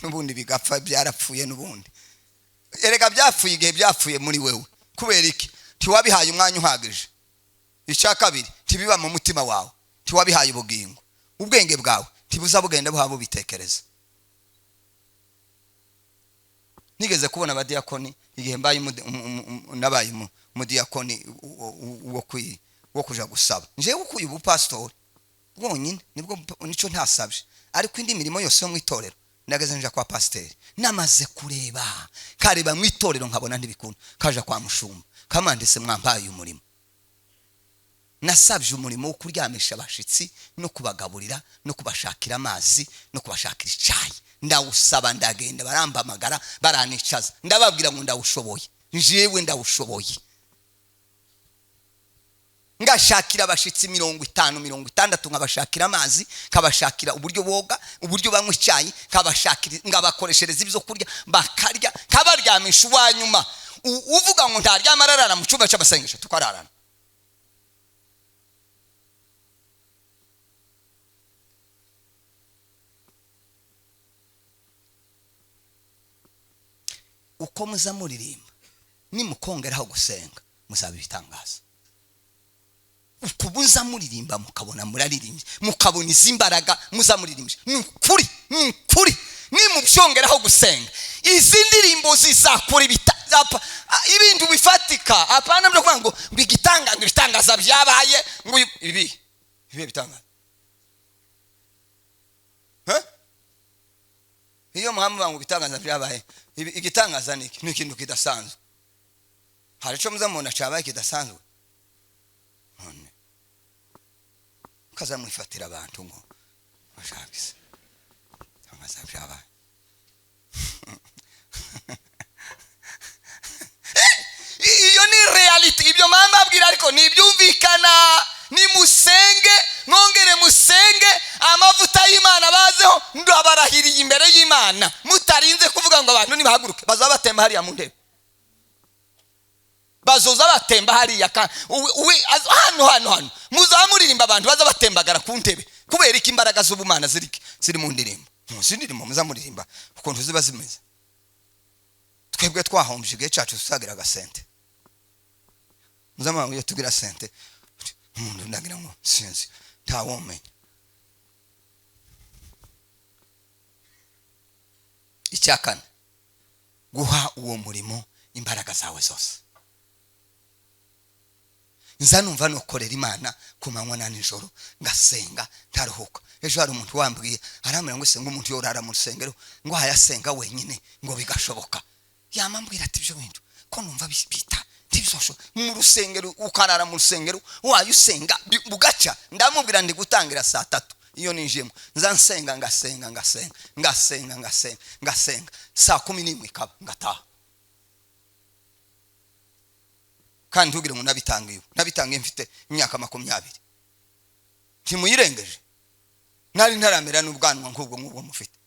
n'ubundi bigapfa, byarapfuye n'ubundi. Erega byapfuye igihe byapfuye muri wewe. Kubera iki? Ntiwabihaye umwanya uhagije. Icya kabiri, ntibiba mu mutima wawe, ntiwabihaye ubugingo. Ubwenge bwawe ntibuza bugenda buhaba bitekereza. Nigeze kubona abadiyakoni igihe mbaye nabaye umudiyakoni wo kuja gusaba. Njewe ukuye ubupastori bwonyine nibwo nico ntasabye, ariko indi mirimo yose yo mu itorero nageze nja kwa pasiteri, namaze kureba kareba mu itorero nkabona ntibikunda, kaja kwa mushumba kamandese mwampaye umurimo. Nasabye umurimo wo kuryamisha abashitsi no kubagaburira no kubashakira amazi no kubashakira icyayi. Ndawusaba, ndagenda, barambamagara, baranicaza, ndababwira ngo ndawushoboye, njewe ndawushoboye. Ngashakira abashitsi 50 60, nkabashakira amazi, nkabashakira uburyo boga, uburyo banywa icyayi, nkabashakira, ngabakoreshereza ibyo kurya bakarya, nkabaryamisha. Uwanyuma uvuga ngo ntaryama ararara mu cyumba cy'amasengesho, tukararana. Uko muza muririmba nimukongeraho gusenga muzaba ibitangaza. Ukubuza muririmba mukabona muraririmbye, mukabona izimbaraga muza muririmbye. Ni ukuri nimubyongeraho gusenga izi ndirimbo zizakora ibintu bifatika. Apana byo kuvuga ngo bigitanga ngo ibitangaza byabaye, ngo ibi bitangaza. Iyo muhamu ngo ibitangaza byabaye, igitangaza ni ikintu kidasanzwe. Hari ico muza mubona cabaye kidasanzwe. None Kazamwifatira abantu ngo bashakise cyangwa byabaye. Iyo ni reality, ibyo mama abwira ariko nibyumvikana. Nimusenge, mwongere musenge, amavuta y'Imana bazeho. Ndabarahiriye imbere y'Imana, mutarinze kuvuga ngo abantu nibahaguruke, bazaba batemba hariya mu ntebe, bazoza batemba hariya hano hano hano, muzamuririmba abantu baza batembagara ku ntebe. Kubera iki? Imbaraga z'ubumana ziri mu ndirimbo. Muzi indirimbo muzamuririmba ukuntu ziba zimeze. Twebwe twahombye igihe cyacu tusagira agasente, muzamuririmba tugira sente, umuntu ndagira ngo sinzi ntawomenya. Icyakane, guha uwo murimo imbaraga zawe zose. Nza numva nokorera Imana ku manywa na nijoro, ngasenga ntaruhuka. Ejo hari umuntu wambwiye arambwira ngo senga, umuntu yorara mu rusengero ngo hayasenga wenyine ngo bigashoboka. Yamambwira ati ibyo bintu ko numva bita ntibizosho mu rusengero, ukarara mu rusengero wayusenga bugaca. Ndamubwira ndi gutangira saa 3 iyo ninjiyemo, nza nsenga ngasenga ngasenga ngasenga ngasenga ngasenga, saa 11 ikaba ngataha. Kandi ntugire ngo nabitangiye, nabitangiye mfite imyaka 20, ntimuyirengeje, nari ntaramera n'ubwanwa nk'ubwo nk'ubwo mufite.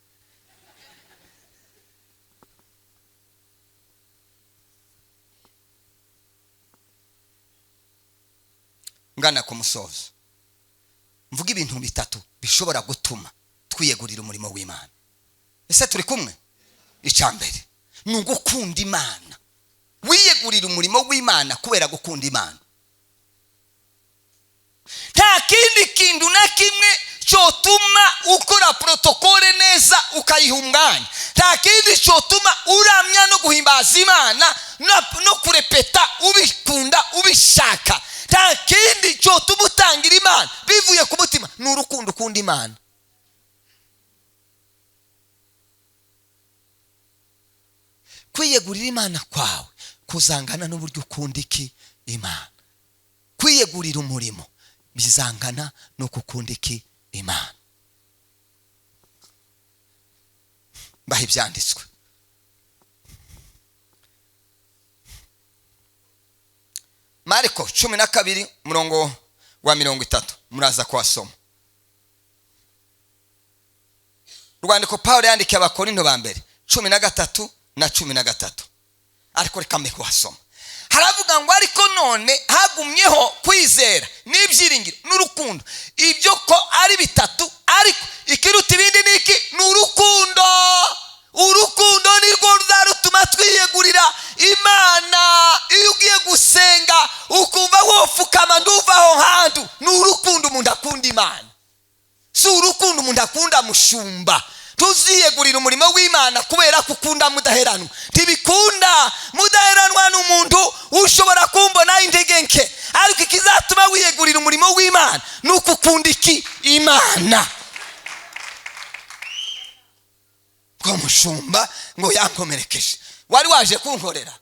Ngana ku musozo, mvuga ibintu bitatu bishobora gutuma twiyegurira umurimo w'Imana. Ese turi kumwe? Icya mbere ni ugukunda Imana. Wiyegurira umurimo w'Imana kubera gukunda Imana. Nta kindi kintu na kimwe cyotuma ukora protokole neza ukayiha umwanya, nta kindi cyotuma uramya no guhimbaza Imana no kurepeta ubikunda ubishaka, nta kindi cyotuma utangira Imana bivuye ku mutima, ni urukundo ukunda Imana. Kwiyegurira Imana kwawe kuzangana n'uburyo ukunda iki Imana. Kwiyegurira umurimo bizangana n'uko ukunda iki Imana. Mbaha ibyanditswe. Mariko 12 murongo wa 30, muraza kuhasoma. Rwandiko Paulo yandikiye Abakorinto ba mbere 13 na 13, ariko reka mbe kuhasoma. Haravuga ngo ariko none hagumyeho kwizera n'ibyiringiro n'urukundo, ibyo ko ari bitatu, ariko ikiruta ibindi ni iki? Ni urukundo. Urukundo nirwo ruzarutuma twiyegurira Imana. Iyo ugiye gusenga ukumva wofukama nduva aho hantu, ni urukundo umuntu akunda Imana, si urukundo umuntu akunda mushumba. Tuziyegurira umurimo w'Imana kubera kukunda mudaheranwa. Ntibikunda mudaheranwa n'umuntu ushobora kumbona intege nke, ariko ikizatuma wiyegurira umurimo w'Imana ni ukukunda iki? Imana. Ko mushumba ngo yankomerekeje, wari waje kunkorera?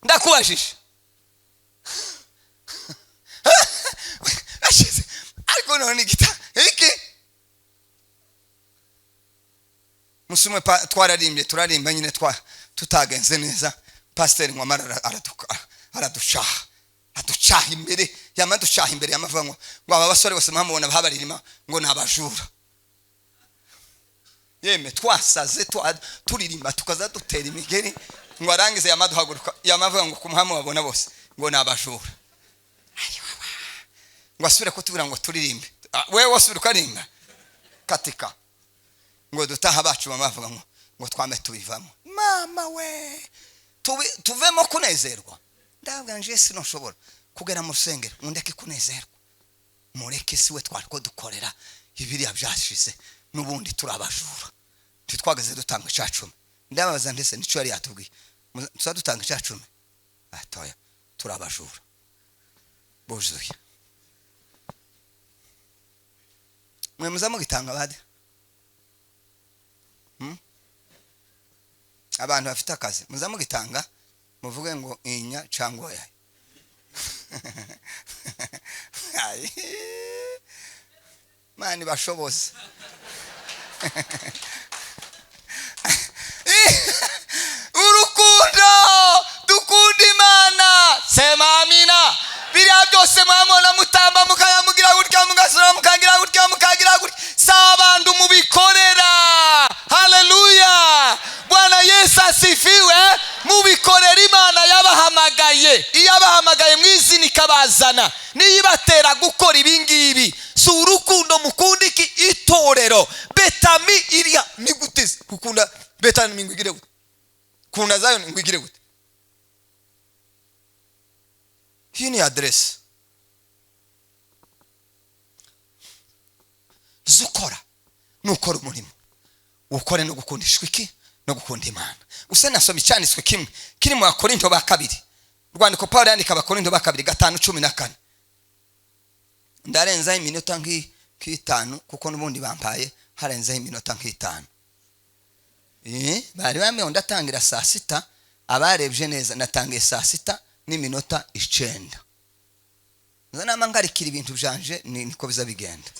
Ndakubajije. Ariko none gita iki musumwe twararimbye, turarimba nyine tutagenze neza. Pasiteri Nkwamara araducaha, aducaha imbere, yamaducaha imbere yamavuga ngo aba basore bose mwamubona bahabaririma ngo nabajura. Yeme twasaze turirimba tukaza dutera imigeri, ngo arangize yamaduhaguruka yamavuga ngo kumuhamu babona bose ngo nabajura. Ngo asubire kutubwira ngo turirimbe, wewe wasubira ukarimba katika, ngo dutaha bacu bamavuga ngo twame tubivamo. Mama we, tuvemo kunezerwa. Ndabwira nje sinoshobora kugera mu rusengero mundeke kunezerwa, mureke siwe twariko dukorera ibiriya byashize, n'ubundi turabajura, ntitwageze dutanga icacumi. Ndababaza ndese nico yari yatubwiye, tuza dutanga icacumi? Atoya, turabajura buzuye. Mwe muzamugitanga bade? Abantu bafite akazi muzamugitanga, muvuge ngo inya cyangwa oya. Mani bashoboze. Urukundo dukunda Imana, sema amina. Biriya byose mwamubona mutamba mukayamugira gutya, mugasura mukagira gutya, mukagira gutya, si abantu mubikorera. Haleluya, Bwana Yesu asifiwe. Mubikorera Imana yabahamagaye, iyo abahamagaye mu izina ikabazana, niyo ibatera gukora ibi ngibi. Si urukundo mukunda iki itorero betami iriya ni gute gukunda betami ngo igire gute, kunda zayo ngo igire gute? Iyi ni aderesi zukora, nukora umurimo ukore no gukundishwa iki no gukunda Imana. Gusa nasoma icyanditswe kimwe kiri mu Bakorinto ba kabiri, urwandiko Paulo yandika Abakorinto ba kabiri 5:14. Ndarenzaho iminota nk'itanu kuko n'ubundi bampaye harenzaho iminota nk'itanu. Bari bamwe ndatangira saa 6, abarebye neza natangiye saa 6 n'iminota 9. Nza nama ngarikira ibintu byanje niko biza bigenda.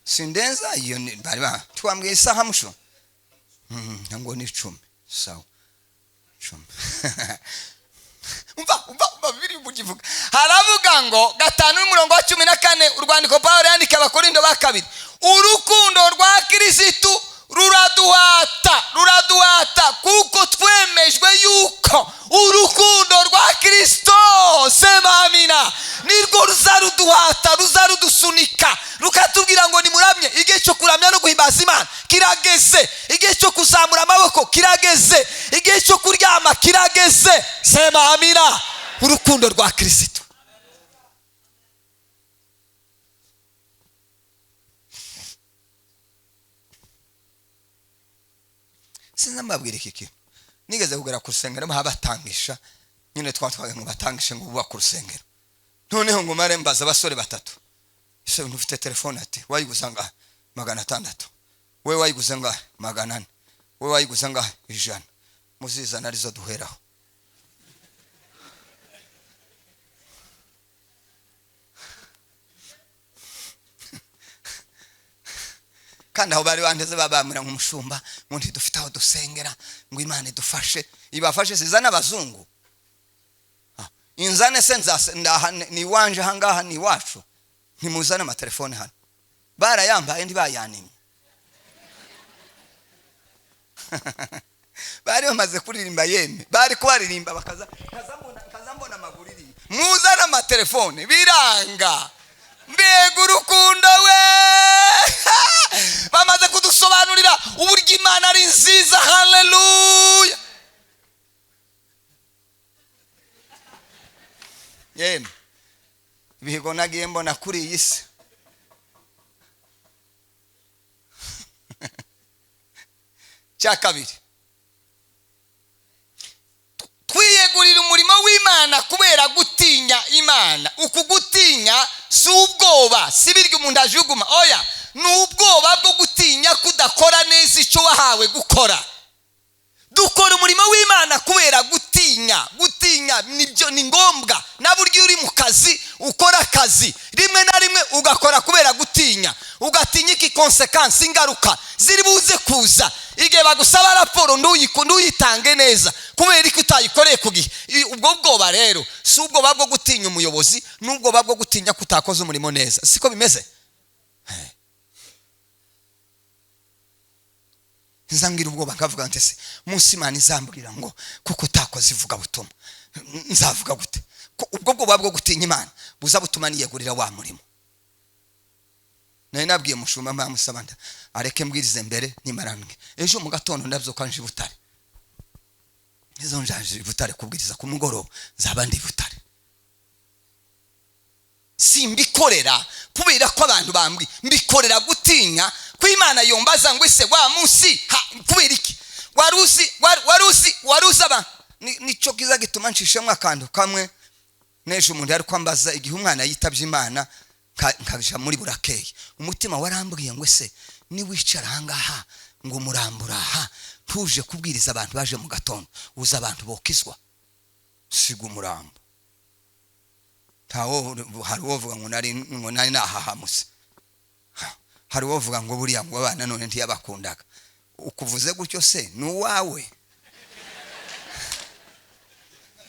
Sindenza iyo bari ba twambwiye isaha musho. Ngo ni 10. Sawa. 10. Umva biri bugivuga. Haravuga ngo 5:14 urwandiko Paulo yandika Abakorinto ba kabiri. Urukundo rwa Kristo ruraduhata kuko twemejwe yuko urukundo rwa Kristo, sema amina, nirwo ruzaruduhata, ruzarudusunika, rukatubwira ngo nimuramye. Igihe cyo kuramya no guhimbaza Imana kirageze, igihe cyo kuzamura amaboko kirageze, igihe cyo kuryama kirageze. Sema amina. Urukundo rwa Kristo. Sinzambabwira iki kintu. Nigeze kugera ku rusengero bahabatangisha, nyine twatwaga ngo batangishe ngo bubake urusengero. Noneho ngo mare mbaza abasore batatu. Ese ufite telefone? Ati wayiguze angahe? 600. We wayiguze angahe? 400. We wayiguze angahe? 100. Muzizana arizo duheraho. Kandi aho bari bandeze babamira nk'umushumba ngo ntidufite aho dusengera, ngo Imana idufashe. Ibafashe sizana abazungu. Inzane se ndaha ni wanje hangaha ni wacu. Ntimuzane amatelefone hano. Barayambaye ntibayanimye. Bari bamaze kuririmba yeme, bari kubaririmba bakaza kazambona amaguriri. Muzane amatelefone biranga. Mbega urukundo we! Bamaze kudusobanurira uburyo Imana ari nziza. Haleluya. Yemwe ibihigo nagiye mbona kuri iyi si. Cya kabiri, twiyegurira umurimo w'Imana kubera gutinya Imana. Uku gutinya si ubwoba, si biryo umuntu ajuguma, oya, ni ubwoba bwo gutinya kudakora neza icyo wahawe gukora. Dukora umurimo w'Imana kubera gutinya. Gutinya nibyo ni ngombwa. Na buryo uri mu kazi ukora akazi rimwe na rimwe ugakora kubera gutinya, ugatinya iki consequence, ingaruka ziri buze kuza igihe bagusaba raporo ntuyitange neza kubera ko utayikoreye ku gihe. Ubwo bwoba rero si ubwoba bwo gutinya umuyobozi, n'ubwoba bwo gutinya kutakoza umurimo neza. Siko bimeze? Nzangira ubwoba nkavuga nti se munsi Imana izambwira ngo kuko utakoze ivuga butuma nzavuga gute? Ubwo bwoba bwo gutinya Imana buza butuma niyegurira wa murimo. Nari nabwiye mushumba mpamusaba areke mbwirize mbere nimarambwe. Ejo mu gatondo ndabyuka nje Butare. Ejo njaje Butare kubwiriza ku mugoroba nzaba ndi Butare. Simbikorera kubera ko abantu bambwi, mbikorera gutinya ko Imana yombaza ngo ese wa munsi kubera iki waruzi aba nico kiza gituma nshishemwe akantu kamwe. Nejo umuntu yari kwambaza igihe umwana yitabye Imana nkaja muri burakeye, umutima warambwiye ngo ese niwicara ahangaha ngo murambura aha tuje kubwiriza abantu baje mu gatondo, uza abantu bokizwa, siga umurambo. Ntawo hari uwovuga ngo nari nahahamutse, hari uwovuga ngo buriya ngo abana none ntiyabakundaga. Ukuvuze gutyo se ni uwawe?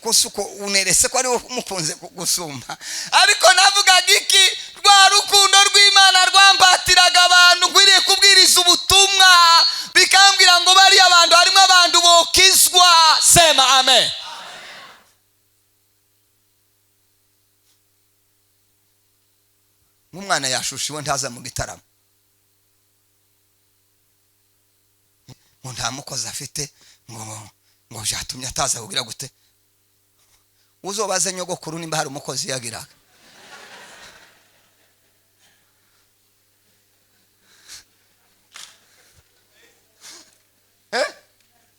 Ko uko unerese ko ari wo umukunze gusumba. Ariko navugaga iki? Rwa rukundo rw'Imana rwambatiraga abantu nkwiriye kubwiriza ubutumwa, bikambwira ngo bariya abantu harimo abantu bokizwa. Sema amen. Nk'umwana yashushiwe ntaza mu gitaramo, ngo nta mukozi afite, ngo byatumye ataza kugira gute. Uzobaze nyogokuru nimba hari umukozi yagiraga.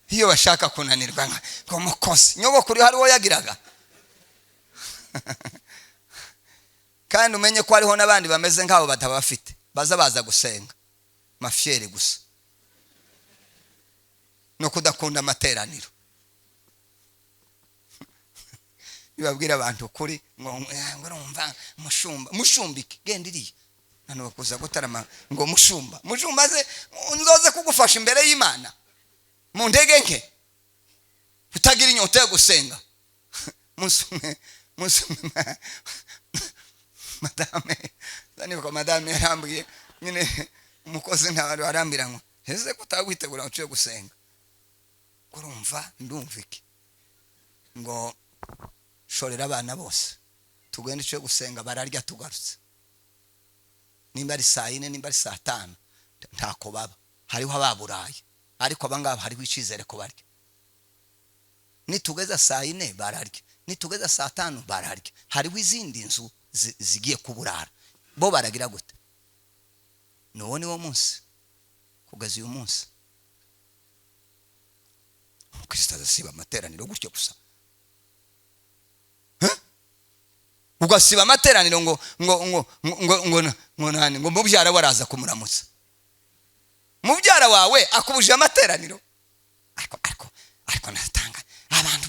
Iyo bashaka kunanirwa ngo mukozi, nyogokuru hari uwo yagiraga. Kandi umenye ko hariho n'abandi bameze nk'abo batabafite, baza baza gusenga mafyere gusa no kudakunda amateraniro. Bibabwira abantu kuri ngo urumva mushumba, mushumbike genda iriya nano bakuza gutarama ngo mushumba, mushumba ze nzoze kugufasha imbere y'Imana mu ndege nke utagira inyota yo gusenga. Musume madame zanibuka, madame yarambwiye nyine umukozi ntabwo arambira ngo heze kutagwitegura uciye gusenga, urumva ndumva iki ngo shorera abana bose tugende uciye gusenga, bararya tugarutse, nimba ari saa 4 nimba ari saa 5 ntako baba, hariho ababuraye ariko abangaba hariho icyizere ko barya. Nitugeza saa 4 bararya, nitugeza saa 5 bararya, hariho izindi nzu zigiye kuburara bo baragira gute. Nuwo ni wo munsi kugeza uyu munsi Kristo azasiba amateraniro gutyo gusa. Ugasiba amateraniro ngo ngo ngo ngo ngo ngo nani ngo mubyara waraza kumuramutsa. Mubyara wawe akubuje amateraniro. Ariko natanga abantu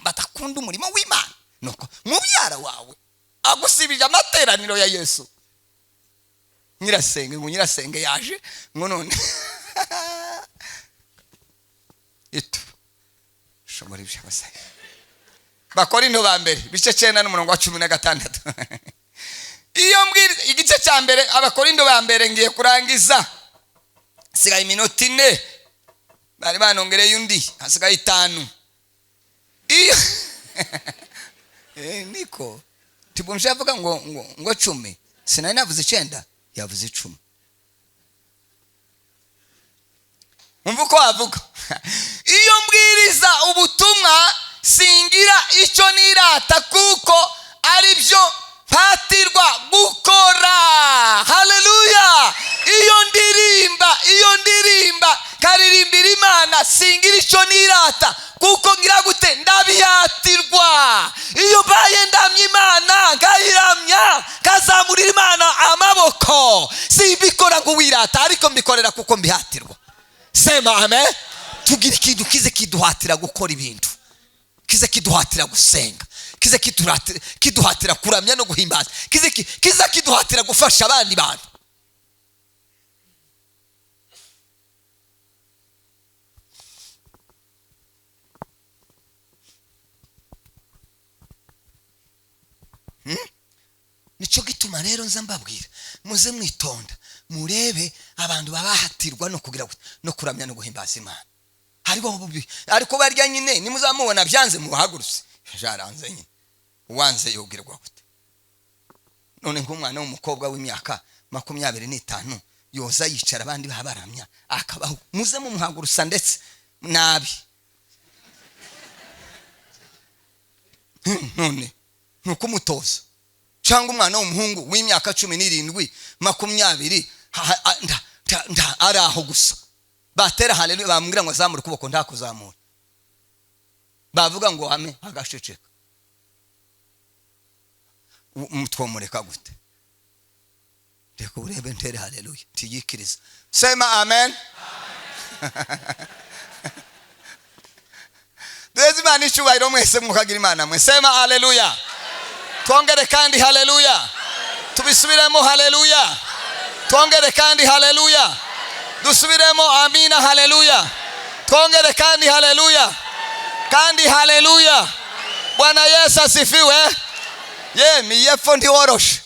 badakunda umurimo w'Imana. Nuko mubyara wawe agusibije amateraniro ya Yesu. Nyirasenge ngo nyirasenge yaje ngo none itu shobora ibyo. Bakorinto ba mbere bice 9 n'umurongo wa 16. Iyo mbwiriza igice cya mbere Abakorinto ba mbere ngiye kurangiza, sigaye iminota 4 bari banongereye undi hasigaye 5. Iyo niko tibumje avuga ngo ngo 10 sinari navuze 9 yavuze 10. Umva uko avuga. Iyo mbwiriza ubutumwa singira icyo nirata kuko ari byo mpatirwa gukora. Haleluya. Iyo ndirimba karirimbira Imana singira icyo nirata kuko ngira gute ndabihatirwa. Iyo baye ndamya Imana nkayiramya kazamurira Imana amaboko, simbikora ngo wirata ariko mbikorera kuko mbihatirwa. Sema amen. Tugira ikintu kize kiduhatira gukora ibintu, kize kiduhatira gusenga, kize kiduhatira kuramya no guhimbaza, kize kiduhatira gufasha abandi bantu. Nicyo gituma rero nza mbabwira muze mwitonda murebe abantu babahatirwa no kugira no kuramya no guhimbaza Imana. Hariho ariko barya nyine nimuzamubona byanze muhagurutse jaranze nyine uwanze yogirwa gute. None nk'umwana w'umukobwa w'imyaka 25 yoza yicara abandi babaramya akabaho, muze mumuhagurusa ndetse nabi. None nuko umutoza cyangwa umwana w'umuhungu w'imyaka 17 20 ari aho gusa batera haleluya bamubwira ngo azamure ukuboko ntakuzamura, bavuga ngo ame agasheceka, mutwomureka gute? Reka urebe ntere haleluya tiyikiriza. Sema amen. Duheze Imana icyubahiro mwese mukagira Imana mwe. Sema haleluya. Twongere kandi haleluya. Tubisubiremo haleluya. Twongere kandi haleluya. Dusubiremo amina haleluya. Twongere kandi haleluya. Kandi haleluya. Bwana Yesu asifiwe. Ye miyepfo ntiworoshe.